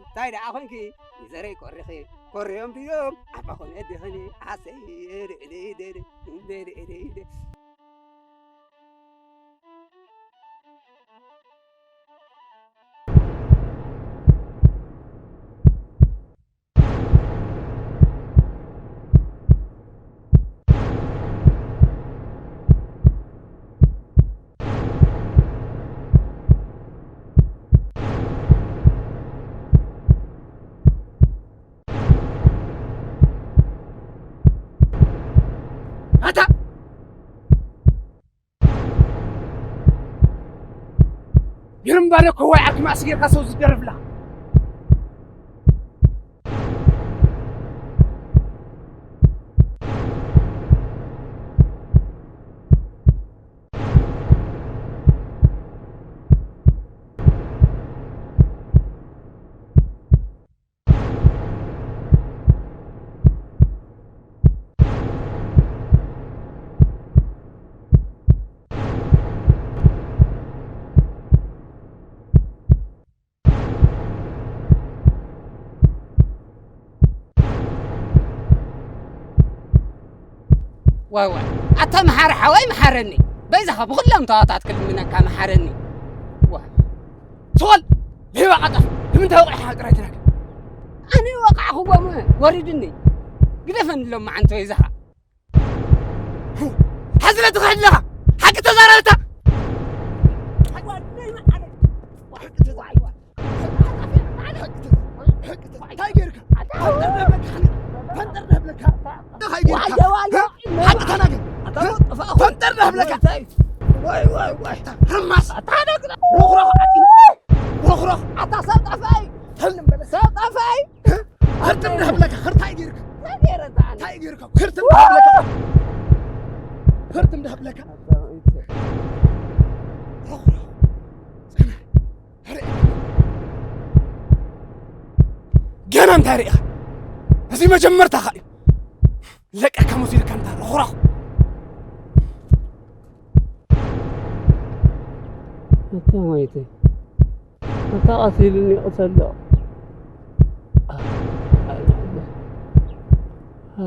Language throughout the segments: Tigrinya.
እንታይ ደኣ ኮንኪ? ይዘረይ ቆሪኺ፣ ኮርዮም ድዮም ኣባኹን ኣደኽኒ፣ ኣሰይ፣ ደደይ፣ ደደይ፣ ደደይ፣ ደደይ። ኣታ ይርምባደ ኮዋይ ዓርኪ ማእሲ ጌርካ ሰው ዝደርፍላ። ዋይ ዋይ፣ ኣታ መሓሪ ሓወይ መሓረኒ። በይዛኻ ብኹሎም ተዋታት ክልምነካ መሓረኒ። ዋ። ስቕ በል፣ ሌባ ቀጠፍ፣ ንምንታይ ወቒዕኻ ጥራይ ትናገር? ኣነ ወቃዕኹዎም፣ ወሪድኒ። ግደፈኒ ሎም መዓንቲ በይዛኻ። ሓዝለ ትኽሕድ ኣለኻ። ሓቂ ተዛረብታ። እንታይ ጌርካ? ፈንጠር ዳብለካ። እንታይ ጌርካ? ሓቂ ተናገር። ፈንጠር ዳብለካ። ወይ፣ ወይ፣ ወይ። ርማስ። ሮኽሮኽ ዓጢኑ። ሮኽሮኽ። ኣታ ሰብ ጠፋይ። ሰብ ጠፋይ። ክርትም ዳብለካ። እንታይ ጌርካ? እንታይ ጌርካ? ክርትም ዳብለካ። ክርትም ዳብለካ። ሮኽሮኽ። ገና እንታይ ርኢኻ? እዚ መጀመርታኻ እዩ። ለቀካ መሲልካ እንታ ሮኽሮኽ። ኣታ ሞይተ። ኣታ ቀቲሉኒ ይቕተሎ።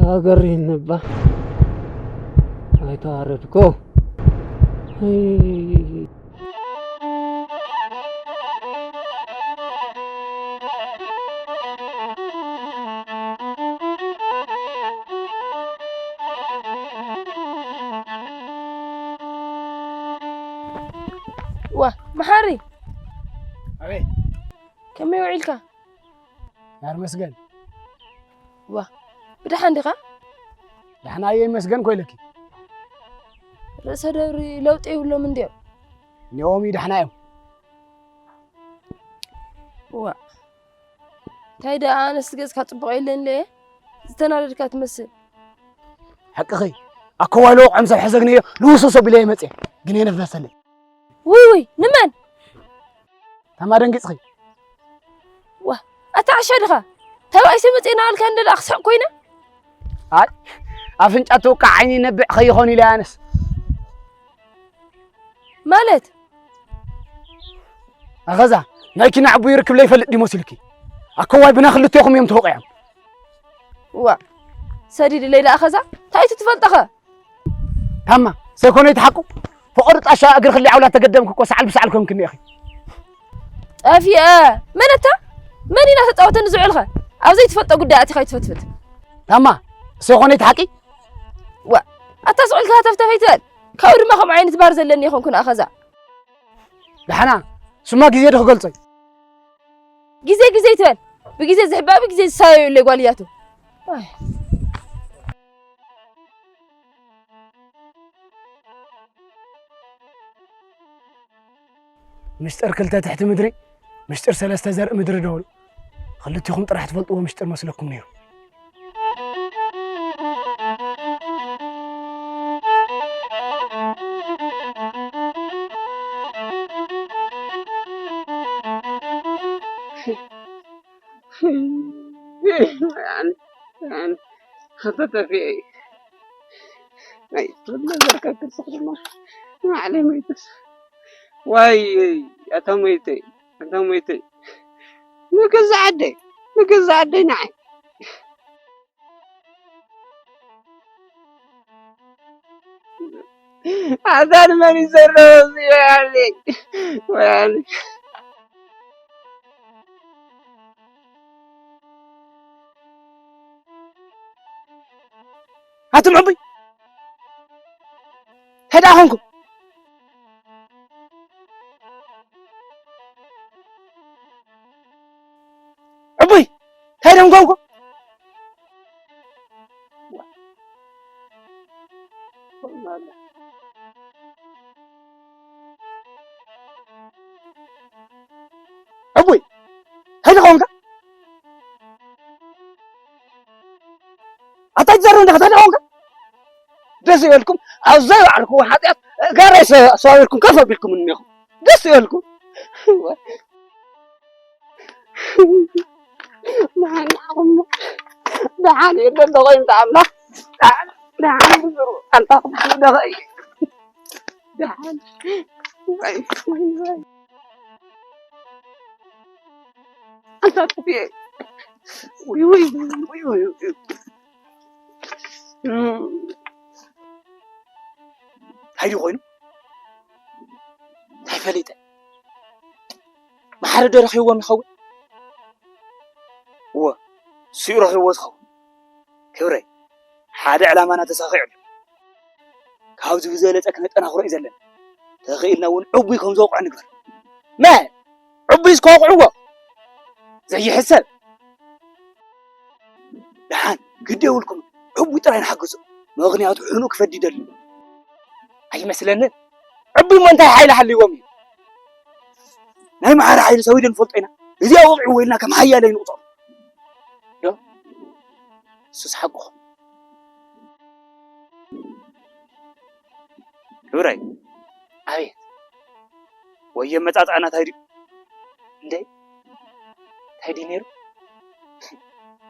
ሃገር ይንባ። ኣይተዋረድኩ። ዋ፣ መሓሪ። ኣቤት። ከመይ ውዒልካ? ያር መስገን። ዋ፣ ብደሓን ዲኻ? ደሕና እየ ይመስገን ኮይለኪ። ርእሰ ደብሪ ለውጢ ይብሎም እንድዮም። እኒኦም ደሕና እዮም። ዋ፣ እንታይ ደኣ ኣነስ ገጽካ ጽቡቕ የለን ለየ? ዝተናደድካ ትመስል። ሓቅኺ። ኣኮዋሎ ቆም ሰብ ሕዘግነዮ ልውስውስ ኣቢለ እየ መጽየ። ግን የነፈሰለይ። ውይ ውይ፣ ንመን? ታማ ደንጊጽኺ። ዋ፣ ኣታ ዓሻ ዲኻ? ተባኢሰ መጽየ እናበልካ እንደ ደኣ ክስሕቕ ኮይነ? ኣይ፣ ኣፍንጫ ትውቃዕ ዓይኒ ይነብዕ ከይኾን ኢለ ኣነስ። ማለት? ኣኸዛ፣ ናይ ኪና ዕቡይ ርክብ ለይፈልጥ ድዩ መሲሉኪ? ኣከዋይ ብና ክልቴኹም እዮም ተወቒዖም። ዋ፣ ሰዲድለይ ደኣ ኸዛ፣ እንታይ እቲ ትፈልጦኸ? ታማ፣ ሰይኮነይ ተሓቁ፣ ፈቐዱ ጣሻ እግሪ ክልዕ ዓውላ ተገደምክ እኮ ሰዓል ብሰዓል ኮንክኒ ኢኺ። ጠፊአ፣ መን እታ? መን ኢና ተጻወተኒ ዝውዕልኸ? ኣብ ዘይትፈልጦ ጉዳይ ኣቲኻ ይትፈትፍት። ታማ፣ ሰይኮነይ ተሓቂ? ዋ፣ ኣታ ዝውዕልካ ተፍተፍ ኣይትበል። ካብኡ ድማ ከምኡ ዓይነት ባህሪ ዘለኒ ይኾንኩ ንኣ ኸዛ። ደሓና፣ ስማ ግዜ ዶ ክገልጾ እዩ? ግዜ ግዜ ይትበል። ብግዜ ዝሕባእ ብግዜ ዝሳየዩለይ ጓል እያቱ። ኣይ። ምስጢር ክልተ ትሕቲ ምድሪ፣ ምስጢር ሰለስተ ዘርኢ ምድሪ ዶ በሉ። ክልቲኹም ጥራሕ ትፈልጥዎ ምስጢር መስለኩም ነይሩ። ኣነ፣ ኣነ፣ ኣነ፣ ኸተተፊአ እዩ። ናይ፣ ትብል ነገር ከክርስኽ ድማ፣ ንባዕለይ መይተስ። ዋይ፣ ኣታ መይተይ፣ ኣታ መይተይ። ንገዛ ዓደይ፣ ንገዛ ዓደይ ንዓይ። ኣታ ንመን እዩ ዘሎ እዚ ወያኔ? ወያኔ። ኣቱም ዕቡይ፣ እንታይ ደኣ ኾንኩም? ዕቡይ፣ እንታይ ደኣ ኾንኩም? ዕቡይ፣ እንታይ ደኣ ኾንካ? ኣታ ትዘርብ እንዲኻ፣ እንታይ ደኣ ኾንካ? ደስ ይበልኩም፣ ኣብ ዘይወዓልኩዎ ሓጢኣት ጋራይ ሰ-፣ ሰባቢርኩም ከፍ ኣቢልኩም እኒኹም። ደስ ይበልኩም። ደሓን ንዓኹም። ደሓን እዩ ደሎ ኮይኑ ተኣምላኽ። ደሓን፣ ደሓን እዩ ዝሩ። ኣንታ ክብሉ ደኸ እዩ። ደሓን። ወይ፣ ወይ፣ ወይ። ኣንታ ጥፍኤ። ውይ፣ ውይ፣ ውይ፣ ውይ፣ ውይ። እም። እንታይ ድዩ ኮይኑ? እንታይ ፈሊጠ? መሓሪ ዶ ረኺብዎም ይኸውን? እወ፣ ንሱ እዩ ረኺብዎ ዝኸውን። ክብረይ፣ ሓደ ዕላማና ተሳኺዑ ኣሎ። ካብዚ ብዝበለጸ ክነጠናኽሮ እዩ ዘለና። ተኽኢልና እውን ዕቡይ ከም ዘውቅዖ ንግበር። መ-፣ ዕቡይ እስከ ወቕዕዎ። ዘይሕሰብ። ደሓን፣ ግዲ የብልኩም። ዕቡይ ጥራይ ንሓግዞ። ምኽንያቱ ሕኑእ ክፈዲ ይደሊ። ኣይመስለንን። ዕቡይ እሞ እንታይ ሓይሊ ሃልይዎም እዩ? ናይ መሓሪ ሓይሊ ሰዊደ ንፈልጦ ኢና። እዚኣ ወቕዕዎ ኢልና ከም ሓያለ ንቑጸሮ። ዶ? እሱስ ሓቅኹም። ክብረይ። ኣቤት። ወዮ ኣመጻጽኣና እንታይ ድዩ? እንዴ? እንታይ ድዩ ነይሩ?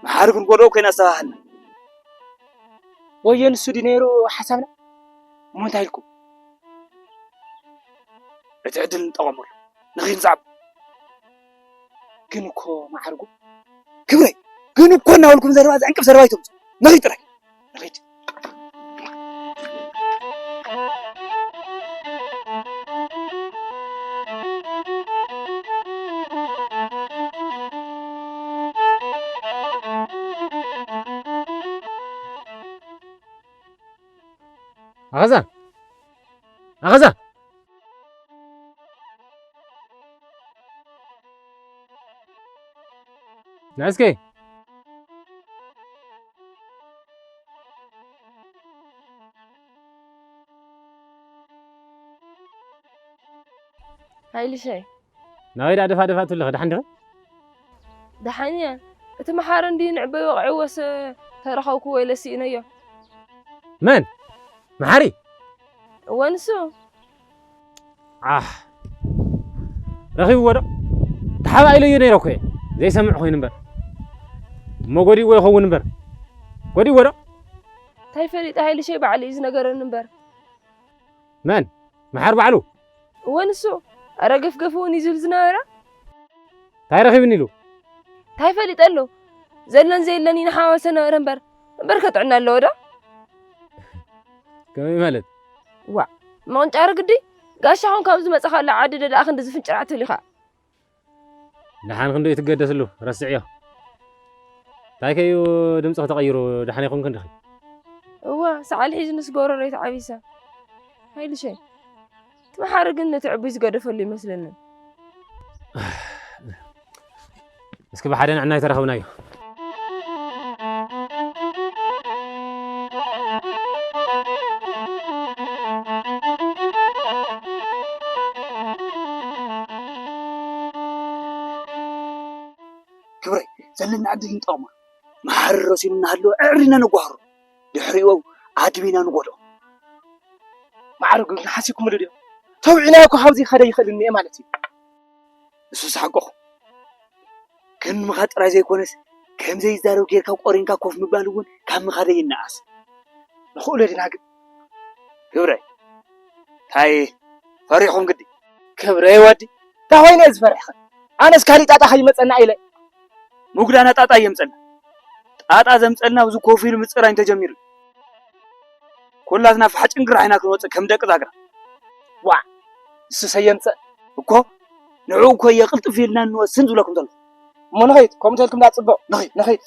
መሓሪ ክንጎድኦ ኮይና ኣስተባሃልና። ወዮ ንሱ ድዩ ነይሩ ሓሳብና? እሞ እንታይ ኢልኩም? እቲ ዕድል ንጠቐመሉ። ንኺድ ንስዓቦ። ግን እኮ መዓርጉ። ክብረይ፣ ግን እኮ እናበልኩም ዘረባ ዘዕንቅፍ ዘረባ ኣይተምጹ። ንኺድ ጥራይ። ንኺድ። ኣኸዛ፣ ኣኸዛ። ንዕስኪ። ሃይልሸይ። ናበይ ደኣ ደፋ ደፋ ትብልኺ? ደሓን ዲኺ? ደሓን እየ። እቲ መሓሪ እንድዩ ንዕበይ ወቕዕዎስ ተረኸብክዎ ኢለ ስኢነዮ። መን? መሓሪ? እወ፣ ንሱ። ዓሕ፣ ረኺብዎ ዶ? ተሓባኢለዮ ነይረ እኮ እየ። ዘይሰምዕ ኮይኑ እምበር። እሞ ጎዲእዎ ይኸውን እምበር። ጎዲእዎ ዶ? እንታይ ፈሊጠ፣ ሃይልሸይ ባዕሉ እዩ ዝነገረኒ እምበር። መን? መሓሪ ባዕሉ? እወ፣ ንሱ። ኣረ፣ ገፍገፍ እውን እዩ ዝብል ዝነበረ። እንታይ ረኺብኒ ኢሉ? እንታይ ፈሊጠ ኣሎ? ዘለን ዘየለን ይንሓዋወሰ ነበረ እምበር፣ እምበር ከጥዕና ኣለዎ ዶ? ከመይ ማለት? ዋ፣ ምቕንጫር ግዲ? ጋሻ ኹን ካብ ዝመጻኻ ኣሎ ዓዲ ደኣ ክንዲ ዝፍንጭራዕ ትብል ኢኻ። ደሓን ክንዱ እዩ ትገደስሉ፣ ረስዕዮ። እንታይ ከዩ ድምፅኺ ተቐይሩ፣ ደሓን ይኹንክ እንዲኺ? እዋ፣ ሰዓል ሒዙ ንስ ጎረሮይ ተዓቢሰ። ሃይልሸይ፣ እቲ መሓሪ ግን ነቲ ዕቡይ ዝገደፈሉ ይመስለኒ። እስኪ ብሓደ ንዕና ኣይተረኸብናዮ። ክብረይ፣ ዘለና ዕድል ንጠቕማ። መሓሪ ረሲኑ እናሃለወ ኣዕሪና ነጓህሮ። ድሕሪኡ ኣድቢና ንጎድኦ። ማዕረ ግን ሓሲብኩምሉ ድዮ? ተውዒናዮ እኮ ካብዚ ክኸደ ይኽእል እኒኤ ማለት እዩ። እሱስ ሓቅኹም። ግን ምኻድ ጥራይ ዘይኮነስ፣ ከም ዘይዛረብ ጌርካ ቆሪንካ ኮፍ ምባል እውን ካብ ምኻድ ኣይነኣስ። ንኽእሎ ዲና ግን? ክብረይ፣ ታይ ፈሪሕኹም ግዲ? ክብረይ ወዲ፣ እንታይ ኮይነ እየ ዝፈርሕኸ? ኣነስ ካሊእ ጣጣ ከይመጸና ኢለ። ምጉዳና ጣጣ እየምጸና። ጣጣ ዘምጸልና ኣብዚ ኮፍ ኢሉ ምጽራይ እንተጀሚሩ። ኩላትና ፋሕ ጭንግራሕ ኢና ክንወጽእ ከም ደቂ ዛግራ። ዋ፣ ንሱ ሰየምጸእ። እኮ፣ ንዕኡ እኮ እየ ቅልጥፍ ኢልና እንወስን ዝብለኩም ዘለኹ። እሞ ንኸይድ፣ ከምኡ ተልኩም ዳ ጽቡቕ። ንኸይድ። ንኸይድ።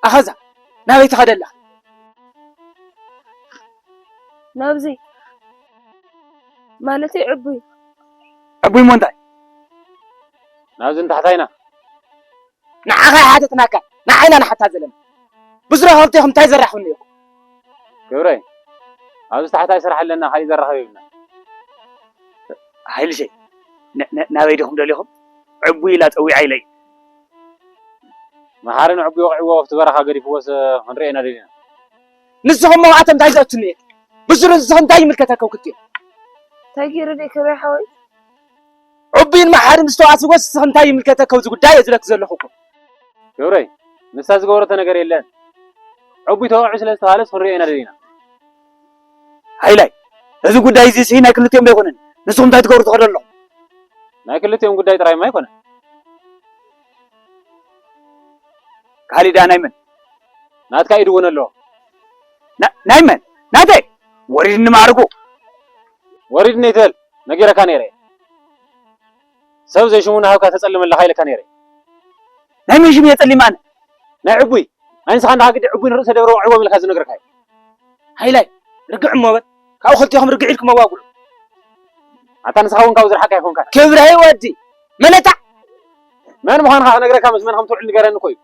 ኣኸዛ ናበይ ትኸደ ኣለኻ? ናብዚ ማለተይ ዕቡይ። ዕቡይ እሞ እንታይ? ናብዚ ንታሕታይና። ንዓኻ ኣይሓተትናካ፣ ንዓይና ንሓታ ዘለና። ብስረ ከልቴኹም እንታይ ዘራኽብኒ ኢኹም? ክብረይ፣ ኣብዚ ታሕታይ ስራሕ ኣለና፣ ካሊእ ዘራኽብ የብልና። ሃይልሸይ፣ ነ-፣ ነ-፣ ናበይ ዲኹም ደሊኹም? ዕቡይ ኢላ ጸዊዓ ኢለይ። መሓርን ዕቡይ ወቕዕዎ ኣብቲ በረኻ ገዲፍዎስ ክንሪኦ ኢና ደሊና። ንስኹም መውኣቶም እንታይ ዘእቱኒ እየ? ብስሩ ንስኹም እንታይ ይምልከተኩም ክትዮ? እንታይ ገይረ ደይ ክብረይ ሓወይ? ዕቡይን መሓርን ዝተዋስዎስ ንስኹም እንታይ ይምልከተኩም እዚ ጉዳይ እየ ዝብለክ ዘለኹ እኮ። ክብረይ፣ ንሳ ዝገበረቶ ነገር የለን። ዕቡይ ተወቂዑ ስለ ዝተባህለስ ክንሪኦ ኢና ደሊና። ሃይላይ፣ እዚ ጉዳይ እዚ ሲ ናይ ክልቲኦም ዶ ኣይኮነን? ንስኹም እንታይ ትገብሩ ትኸዱ ኣለኹም? ናይ ክልቲኦም ጉዳይ ጥራይ እማ ኣይኮነን። ካሊእ ደኣ ናይ መን? ናትካ ኢድ እውን ኣለዎ። ና-፣ ናይ መን? ናተይ? ወሪድኒ ማዕርጉ። ወሪድኒ ኣይትበል፣ ነጊረካ ነይረ። ሰብ ዘይሽሙ እናሃብካ ተጸልም ኣለኻ ኢለካ ነይረ። ናይ መን ሽም እየ ጸሊም ኣነ? ናይ ዕቡይ። ናይ ንስኻ እንዳ ግዲ ዕቡይ ንርእሰ ደብረ ወዕዎም ኢልካ ዝነግረካ እዩ። ሃይላይ፣ ርግዕ እሞ በል። ካብኡ ክልቴኹም ርግዕ ኢልኩም ኣዋግዑ። ኣታ ንስኻ እውን ካብኡ ዝረሓቅካ ኣይኮንካን። ክብረይ ወዲ፣ መነታ? መን ምዃንካ ክነግረካ ምስ መን ከም ትውዕል ንገረኒ እኮ እዩ።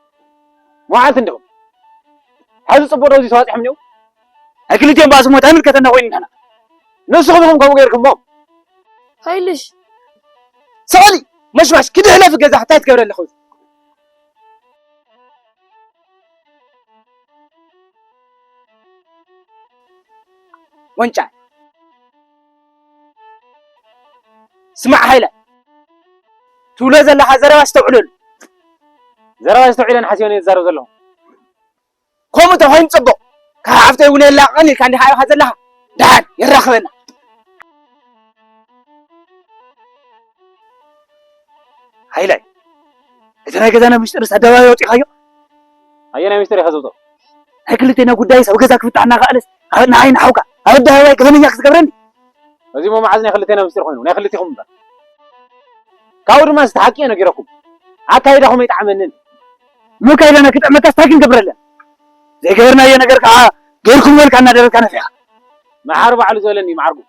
መውዓልቲ እንዲኹም። ሕዚ ጽቡቕ ዶ እዚ ተዋጺሖም እኒኦ? ናይ ክልቲኦም ባእሲ እሞ እንታይ ምልከተና ኮይኑ ንሕና? ንስኹም ኢኹም ከምኡ ገይርኩሞ። ሃይልሽ። ሰቐሊ፣ መሽማሽ፣ ክድህለፍ ገዛ እንታይ ትገብረ ኣለኹ? ወንጫ። ስማዕ ሃይለ፣ ትብሎ ዘለኻ ዘረባ ኣስተውዕለሉ። ዘረባ ኣስተውዒለን ሓሲበን እየ ዝዛረብ ዘለኹ። ከምኡ ተኾይኑ ጽቡቕ። ካብ ሓፍተይ እውን የላቕቐን ኢልካ እንዲኻ ኢኻ ዘለኻ። ደሓን የራኽበና። ሃይላይ፣ እቲ ናይ ገዛና ምስጢርስ ኣደባባይ ኣውጺኻዮ? ኣየናይ ምስጢር ኢኻ ዘውጽኦ? ናይ ክልቴና ጉዳይስ ኣብ ገዛ ክፍታሕ እናኸኣለስ፣ ኣብ ንዓይ ንሓውካ ኣብ ኣደባባይ ገበነኛ ክትገብረኒ? እዚ እሞ መዓዝ ናይ ክልቴና ምስጢር ኮይኑ? ናይ ክልቴኹም እምበር። ካብኡ ድማ እቲ ሓቂ እየ ነጊረኩም። ኣካይዳኹም ኣይጠዓመንን። እሞ ኣካይዳና ክጥዕመካስ እንታይ ክንገብረለን? ዘይገበርናዮ ነገር ከዓ ገይርኩም ወልካ እናደረካ ነፊኻ። መሓሪ ባዕሉ ዝበለኒ መዓርጉ።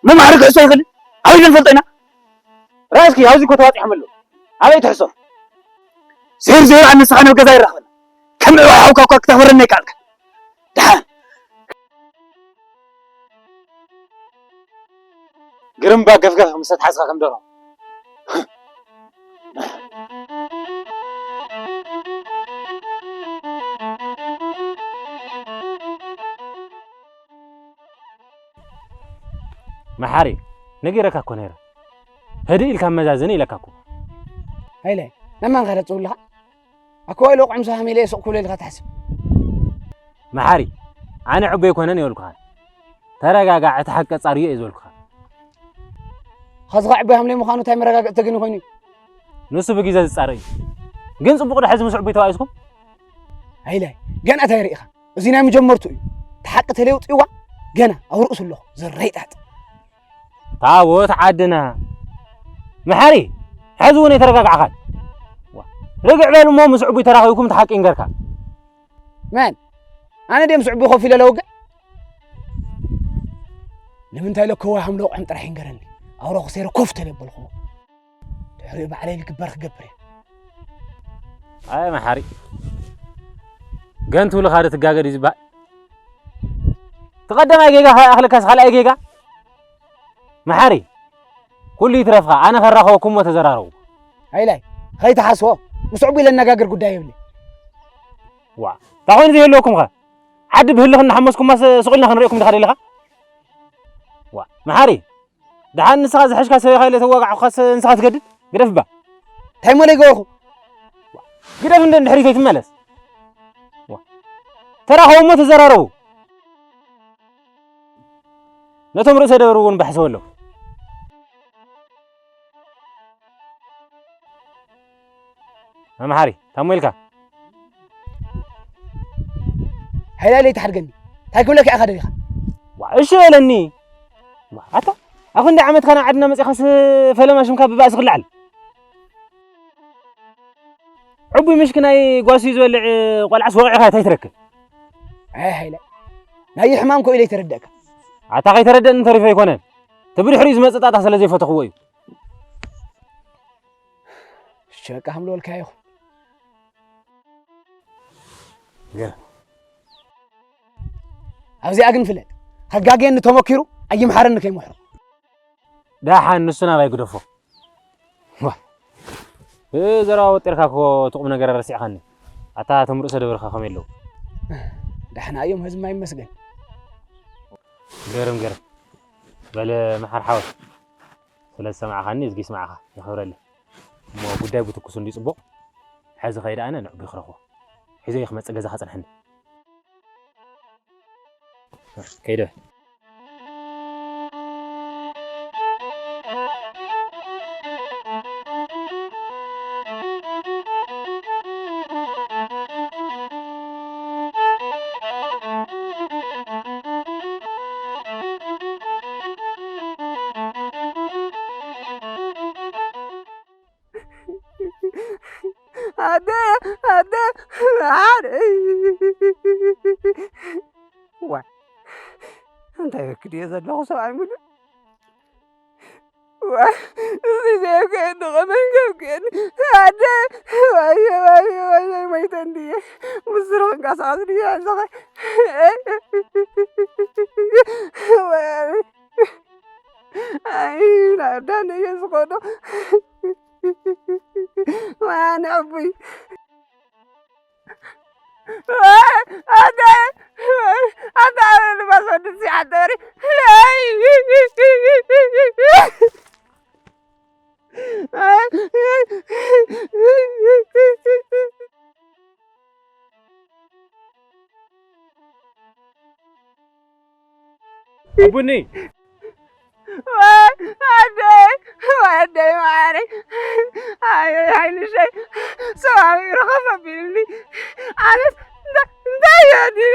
መምሃሪ ክሕሶ ይኽእል? ኣበይ ክንፈልጦ ኢና? ራእስኪ ኣብዚ እኮ ተዋፂሖም ኣለዉ። ኣበይ ትሕሶ? ዜር ዜር ኣነስኻ ናብ ገዛ ይራኸበና። ከም ዕባይ ሓውካ እኳ ክተኽብረና ይከኣልካ። ደሓን። ግርምባ ገፍገፍ ምስ ተትሓዝካ ከም ደርሆ። መሓሪ፣ ነጊረካ እኮ ነይረ። ህድእ ኢልካ መዛዘኒ ኢለካ እኮ። ሃይለ፣ ነማን ከ ትጽውልኻ? ኣኮ ዋይ ሎቕ ዕምሶ ሃሜለ ሱቕ ክብሎ ኢልካ ትሓስብ? መሓሪ፣ ኣነ ዕቡይ ኣይኮነን የበልኩኻን። ተረጋጋዕ፣ እቲ ሓቂ ኣጻርዮ እየ ዝበልኩኻ። ኸዚ ኸ ዕቡይ ሃምለይ ምዃኑ እንታይ መረጋገጺ ተገኒ ኮይኑ እዩ? ንሱ ብግዜ ዝጻረ እዩ። ግን ጽቡቕ ዶ ሕዚ ምስ ዕቡይ ተባኢስኩም? ሃይላይ፣ ገና እንታይ ርኢኻ? እዚ ናይ መጀመርቱ እዩ። እቲ ሓቂ ተለውጢዋ ገና ኣብ ርእሱ ኣለኹ። ዘረይጣጥ። ታቦት ዓድና። መሓሪ፣ ሕዚ እውን ኣይተረጋጋዕካን። ዋ፣ ርግዕ በል እሞ ምስ ዕቡይ ተራኺብኩም እቲ ሓቂ ይንገርካ። መን? ኣነ ድየ ምስ ዕቡይ ኮፍ ኢለ ለውግዕ? ንምንታይ ለከዋ ሃምለቑዕም ጥራሕ ይንገረኒ። ኣውራ ክሴረ ኮፍ ተለበልኹዎ። ድሕሪኡ ባዕለይ ልግበር ክገብር እየ። ኣይ መሓሪ፣ ገንቱ ኢልኻ ዶ ትጋገ ድዩ ዝበሃል? እቲ ቀዳማይ ጌጋ ከይኣኽለካስ ካልኣይ ጌጋ? መሓሪ፣ ኩሉ ይትረፍኻ፣ ኣነ ከራኸበኩም እሞ ተዘራረቡ። ሃይላይ፣ ኸይትሓስቦ፣ ምስ ዕቡይ ለነጋግር ጉዳይ የብለይ። ዋ፣ እንታይ ኮይኑ ዘይህልወኩም ኸ? ዓዲ ብህልኽ እናሓመስኩማስ ስቕ ኢልና ክንሪኦኩም ዲኻ ደሊኻ? ዋ፣ መሓሪ፣ ደሓን ንስኻ ዝሐሽካ ሰበኻ ኢለ ተዋጋዕኩኻስ ንስኻ ትገድድ? ግደፍ እባ። እንታይ እሞ ዘይገበርኩ? ግደፍ እንደ ንድሕሪት ኣይትመለስ። ዋ። ተራኸቡ እሞ ተዘራረቡ። ነቶም ርእሰ ደብር እውን ባሕሰበሎም። መምሓሪ፣ ታሞ ኢልካ? ሃይለ ለይትሓድገኒ። እንታይ ክብለካ ኢኻ ደሊኻ? ዋ፣ እሺ በለኒ። ዋ፣ ኣታ፣ ኣብ ክንደይ ዓመትካ ናብ ዓድና መጺኻስ ፈለማ ሽምካ ብባእሲ ክለዓል? ዕቡይ ምሽኪ ናይ ጓስዩ ዝበልዕ ቆልዓስ ወቒዕኻ እንታይ ትረክብ? ኣይ ሃይለ፣ ናይ ሕማም ኮ ኢለ ይተረደእካ። ኣታ ከይተረደእኒ ተሪፈ ኣይኮነን። እቲ ብድሕሪኡ ዝመጽእ ጣጣ ስለ ዘይፈተኽዎ እዩ። ሸቃ ሃምሎ ወልካ ይኹ። ገ- ኣብዚኣ ግን ፍለጥ፣ ከጋግየኒ ተመኪሩ ኣይምሓረኒ ከይምሕሮ። ደሓን ንሱ ናባይ ግደፎ። ዋ፣ ብዘረባ ወጢርካ እኮ እቲ ቁም ነገር ረሲዕኻኒ። ኣታ እቶም ርእሰ ደብርካ ከመይ ኣለዉ? ደሕና እዮም፣ ህዝብና ይመስገን። ገርም ገርም። በለ መሓር ሓወይ፣ ስለ ዝሰማዕኻኒ እዝጊ ይስማዕኻ፣ የኽብረለይ። እሞ ጉዳይ ብትኩሱ እንድዩ ጽቡቕ። ሕዚ ኸይደ ኣነ ንዕቡይ ክረኽቦ። ሒዘዮ ክመጽእ ገዛኻ ጽንሐኒ። ከይደ። ኣደ፣ ኣደ፣ ማዓረይ። ዋይ፣ እንታይ በክድ እየ ዘለኹ ሰብኣይ ሙሉእ? ዋይ፣ እዚ ዘይከየኒ ኸመይ ከብክየኒ? ኣደ፣ ዋየ፣ ዋየ፣ ዋየ፣ መይተ እንድየ። ምስሩ ክንቀሳቐስ ድየ ሕዚ ኸ? ዋይ፣ ኣይ፣ ናብ ዳን እየ ዝኾኖ። ዋይ፣ ኣነ ዕቡይ። ኣታ ኣበይ ልባስ ወዲ ሲሓተሪ። ኣቡኒ። ወይ ኣደይ፣ ወይ ኣደይ ማዓረይ። ኣይ፣ ኣይ፣ ንሸይ። ሰብኣዊ ረኸብ ኣቢሉኒ። ኣነስ እንዳ-፣ እንታይ እየ ኣዲለ?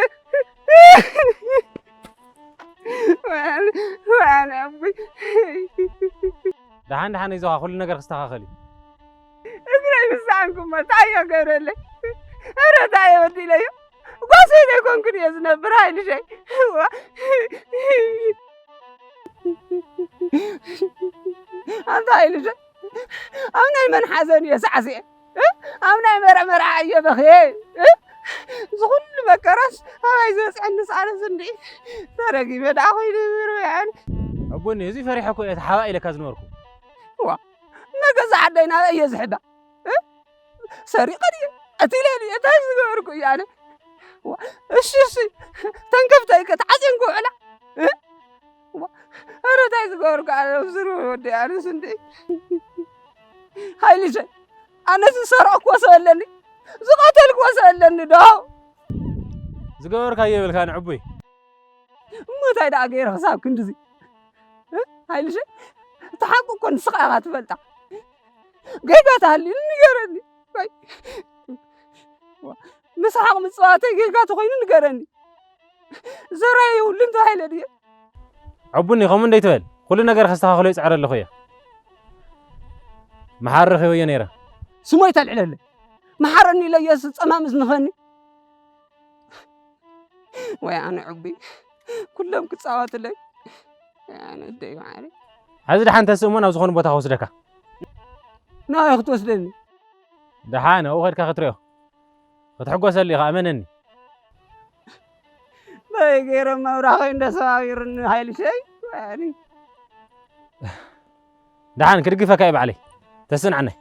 ወይ ኣነ፣ ወይ ኣነ ኣቦይ። ደሓን፣ ደሓን፣ ኣይዞኻ፣ ኩሉ ነገር ክስተኻኸል እዩ። እግረይ ምስ ሰኣንኩሞ እንታይ እየ ገብረለይ? ኧረ እንታይ እየ በዲለዮ? ጓሰይ ዘይኮንኩን እየ ዝነብር፣ ኣይንሸይ። ዋ። ኣንታ ኢልሽ ኣብ ናይ መን ሓዘን እየ ሳዕስየ? እ? ኣብ ናይ መርዓ መርዓ እየ በኽየ? እ? እዚ ኩሉ መከራስ ኣባይ ዝበፅዐኒ ሰኣነስ እንዲ ተረጊመ ደኣ ኮይኑ ይብርብዐን። ኣቦኒ እዚ ፈሪሐ እኮ እየ ተሓባእ ኢለካ ዝነበርኩ። ዋ መገዛ ዓደይ ናበይ እየ ዝሕባ? እ? ሰሪቐ ድየ? ቀቲለ ድየ? እንታይ ዝገበርኩ እየ ኣነ? ዋ፣ እሺ እሺ ተንከፍተይ ከተዓፅየን ክውዕላ? እ? ዋ፣ ኧረ እንታይ ዝገበርኩ ኣነ? ዝሩ ወዲ ኣነስ እንዲ ሃይልሸ ኣነ ዝሰረቕኩዎ ሰብ ኣለኒ? ዝቐተልኩዎ ሰብ ኣለኒ ዶ? ዝገበርካዮ የብልካ ንዕቡይ። እሞ እንታይ ደኣ ገይረ ክሳብ ክንድዚ? እ? ሃይልሸ እቲ ሓቂ እኮ ንስኻ ኢኻ ትፈልጣ። ጌጋ ተሃልዩ ንገረኒ። ወይ፣ ዋ፣ ምስሓቕ ምፅዋተይ ጌጋ ተኾይኑ ንገረኒ። ዘራይ የብሉን ተባሂለ ድየ? ዕቡኒ ከምኡ እንደይትበል ኩሉ ነገር ከስተኻኽሎ ይፅዕር ኣለኹ እየ። መሓሪ ረኺበዮ ነይረ። ስሞይ ተልዕለለ መሓረኒ ኢለ እየስ ፀማምስ ንኸኒ። ወይ ኣነ ዕቡይ ኩሎም ክፃወትለይ። ኣነ ደይ ማዕረ ሕዚ ደሓን ተስእሞ ናብ ዝኾነ ቦታ ክወስደካ። ናበይ ክትወስደኒ? ደሓን ኣብኡ ከድካ ክትሪኦ ክትሕጎሰሉ ኢኻ እመነኒ። በይ ገይሮም መብራኸይ እንደሰባቢሩኒ ሃይልሸይ። ወያኒ ደሓን ክድግፈካ እዩ ባዕለይ። ተስንዓናይ።